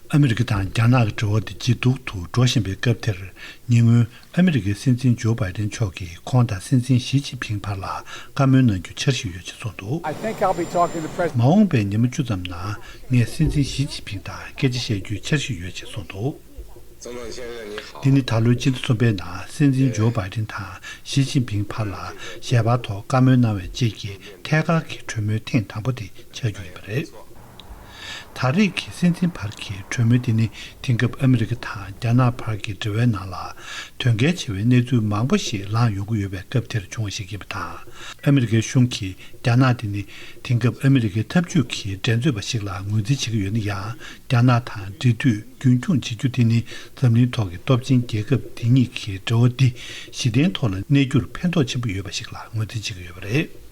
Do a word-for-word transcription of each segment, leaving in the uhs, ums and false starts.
ཨ་མི་རི་ཀ་དང་རྒྱ་ནག་གི་འབྲེལ་བ་དེ་ཇེ་སྡུག་ཏུ་འགྲོ་བཞིན་པའི་སྐབས་དེར། ཉེ་སྔོན་ཨ་མི་རི་ཀའི་སྲིད་འཛིན་ཇོ་བྷའི་ཏན་མཆོག་གིས་ཁོང་དང་སྲིད་འཛིན་ཞི་ཅིན་ཕིང་བར་ལ་བཀའ་མོལ་གནང་རྒྱུ་འཆར་གཞི་ཡོད་ཅེས་གསུངས་འདུག། I think I'll be talking to President མ་འོངས་པའི་ཉི་མ་བཅུ་ཙམ་ནང་ངས་སྲིད་འཛིན་ཞི་ཅིན་ཕིང་དང་སྐད་ཆ་བཤད་རྒྱུའི་འཆར་གཞི་ཡོད་ཅེས་གསུངས་འདུག། འདི་ནི་ད་ལོའི་སྤྱི་ཟླ་གསུམ་པའི་ནང་སྲིད་འཛིན་ཇོ་བྷའི་ཏན་དང་ཞི་ཅིན་ཕིང་བར་ལ་ཞལ་པར་ཐོག་བཀའ་མོལ་གནང་བའི་རྗེས་ཀྱི་ཐད་ཀར་གྱི་གྲོས་མོལ་ཐེངས་དང་པོ་དེ་ཆགས་རྒྱུ་ཡིན་པ་རེད། ད་རེས་ཀྱི་སྲིད་འཛིན་བར་གྱི་གྲོས་མོལ་དེ་ནི་དེང་སྐབས་ཨ་མི་རི་ཀ་དང་རྒྱ་ནག་བར་གྱི་འབྲེལ་བའི་ནང་ལ་དོན་གལ་ཆེ་བའི་གནས་ཚུལ་མང་པོ་ཞིག་ལངས་ཡོང་གི་ཡོད་པའི་སྐབས་དེར་བྱུང་བ་ཞིག་ཡིན་པ་དང་། ཨ་མི་རི་ཀའི་གཞུང་གིས་རྒྱ་ནག་དེ་ནི་དེང་སྐབས་ཨ་མི་རི་ཀའི་འཐབ་ཇུས་ཀྱི་འགྲན་རྩོད་པ་ཞིག་ལ་ངོས་འཛིན་བྱེད་ཀྱི་ཡོད་ན་ཡང་། རྒྱ་ནག་དང་འབྲེལ་མཐུད་རྒྱུན་འཁྱོངས་བྱེད་རྒྱུ་དེ་ནི་འཛམ་གླིང་ཐོག་གི་སྟོབས་ཆེན་རྒྱལ་ཁབ་དེ་གཉིས་ཀྱི་འབྲེལ་བ་འདི་གཞི་རྟེན་ཐོག་ལ་གནས་རྒྱུར་ཕན་ཐོགས་ཆེན་པོ་ཡོད་པ་ཞིག་ལ་ངོས་འཛིན་བྱེད་ཀྱི་ཡོད་པ་རེད།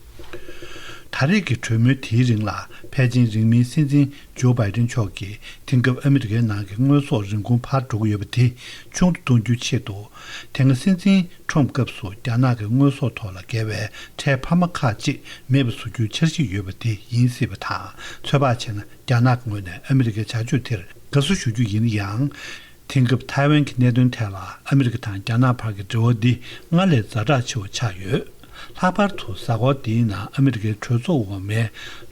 ད་རེས་ཀྱི་གྲོས་མོལ་དེའི་རིང་ལ་ཕལ་ཆེར་རིང་མིན་སྲིད་འཛིན་ཇོ་བྷའི་ཏན་མཆོག་གིས་དེང་སྐབས་ཨ་མི་རི་ཀའི་ནང་གི་དངོས་ཟོག་རིན་གོང་འཕར་འགྲོ་གི་ཡོད་པ་དེ་ཆུང་དུ་གཏོང་རྒྱུའི་ཆེད་དུ། དེ་སྔ་སྲིད་འཛིན་ཁྲོམ་སྐབས་སུ་རྒྱ་ནག་གི་དངོས་ཟོག་ཐོག་ལ་འགེལ་བའི་ཁྲལ་འཕར་མ་ཁག་ཅིག་མེད་པ་བཟོ་རྒྱུའི་འཆར་གཞི་ཡོད་པ་དེ་ཡིན་སྲིད་པ་དང་། ཚོད་དཔག་བྱས་ན་རྒྱ་ནག་གི་ངོས་ནས་ཨ་མི་རི་ཀའི་བྱ་སྤྱོད་དེར་དགའ་བསུ་ཞུ་རྒྱུ་ཡིན་ན་ཡང་། དེང་སྐབས་ཐའེ་ཝན་གྱི་གནད་དོན་ཐད་ལ་ཨ་མི་རི་ཀ་དང་རྒྱ་ནག་བར་གྱི་འབྲེལ་བ་འདི་སྔར་ལས་ཛ་དྲག་ཆེ་བ་ཆགས་ཡོད། ལྷག་པར་དུ་གཟའ་འཁོར་འདིའི་ནང་ཨ་མི་རི་ཀའི་གྲོས་ཚོགས་འོག་མའི་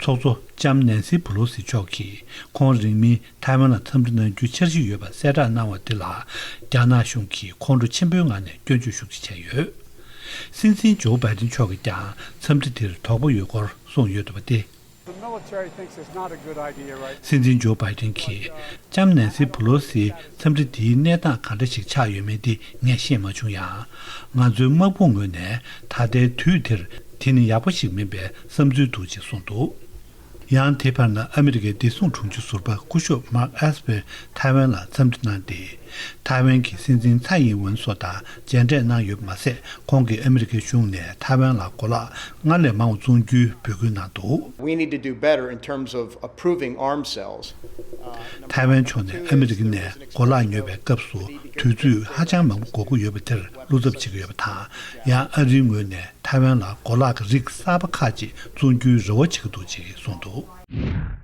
ཚོགས་གཙོ་ལྕམ་ནན་སི་པུ་ལོ་སི་མཆོག་གིས་ཁོང་རིང་མིན་ཐའེ་ཝན་ལ་འཚམས་འདྲི་གནང་རྒྱུའི་འཆར་གཞི་ཡོད་པ་གསལ་བསྒྲགས་གནང་བ་འདི་ལ། རྒྱ་ནག་གཞུང་གིས་ཁོང་ཁྲོ་ཆེན་པོའི་ངང་ནས་སྐྱོན་བརྗོད་ཤུགས་ཆེ་བྱས་ཡོད། སྲིད་འཛིན་ཇོ་བྷའི་ཏན་མཆོག་གིས་ཀྱང་འཚམས་འདྲི་དེར་དོགས་པ་ཡོད་སྐོར་གསུངས་ཡོད་འདུག་པ་སྟེ། The military thinks it's not a good idea, right? སྲིད་འཛིན་ཇོ་བྷའི་ཏན་གྱིས་ལྕམ་ནན་སི་པུ་ལོ་སིའི་འཚམས་འདྲི་འདིའི་གནས་སྟངས་ག་འདྲ་ཞིག་ཆགས་ཡོད་མེད་དེ་ངས་ཤེས་མ་བྱུང་ཡང་། ང་ཚོའི་དམག་དཔུང་ངོས་ནས་ད་ལྟའི་དུས་དེར་དེ་ནི་ཡག་པོ་ཞིག་མིན་པའི་བསམ་ཚུལ་འདུག་ཅེས་གསུངས་འདུག། ཡང་དེ་བར་ན་ཨ་མི་རི་ཀའི་བདེ་སྲུང་དྲུང་ཆེ་ཟུར་པ་སྐུ་ཞབས་མཱརྐ་ཨེས་པེར་ཐའེ་ཝན་ལ་འཚམས་འདྲི་གནང་སྟེ། ཐའེ་ཝན་གྱི་སྲིད་འཛིན་ཚའེ་ཡིན་ཝུན་སོགས་དང་མཇལ་འཕྲད་གནང་ཡོད་པ་མ་ཟད། ཁོང་གིས་ཨ་མི་རི་ཀའི་གཞུང་ནས་ཐའེ་ཝན་ལ་གོ་ལག་སྔར་ལས་མང་བ་བཙོང་རྒྱུའི་འབོད་སྐུལ་གནང་འདུག། We need to do better in terms of approving arms sales. ཐའེ་ཝན་ཕྱོགས་ནས་ཨ་མི་རི་ཀ་ནས་གོ་ལག་ཉོ་བའི་སྐབས་སུ་དུས་ཚོད་ཧ་ཅང་མང་པོ་འགོར་གྱི་ཡོད་པ་དེར་བློ་འཚབ་བྱེད་ཀྱི་ཡོད་པ་དང་། ཡང་ཨ་རིའི་ངོས་ནས་ཐའེ་ཝན་ལ་གོ་ལག་གི་རིགས་གསར་པ་ཁག་ཅིག་བཙོང་རྒྱུའི་རེ་བ་བྱེད་ཀྱི་འདུག་ཅེས་གསུངས་འདུག།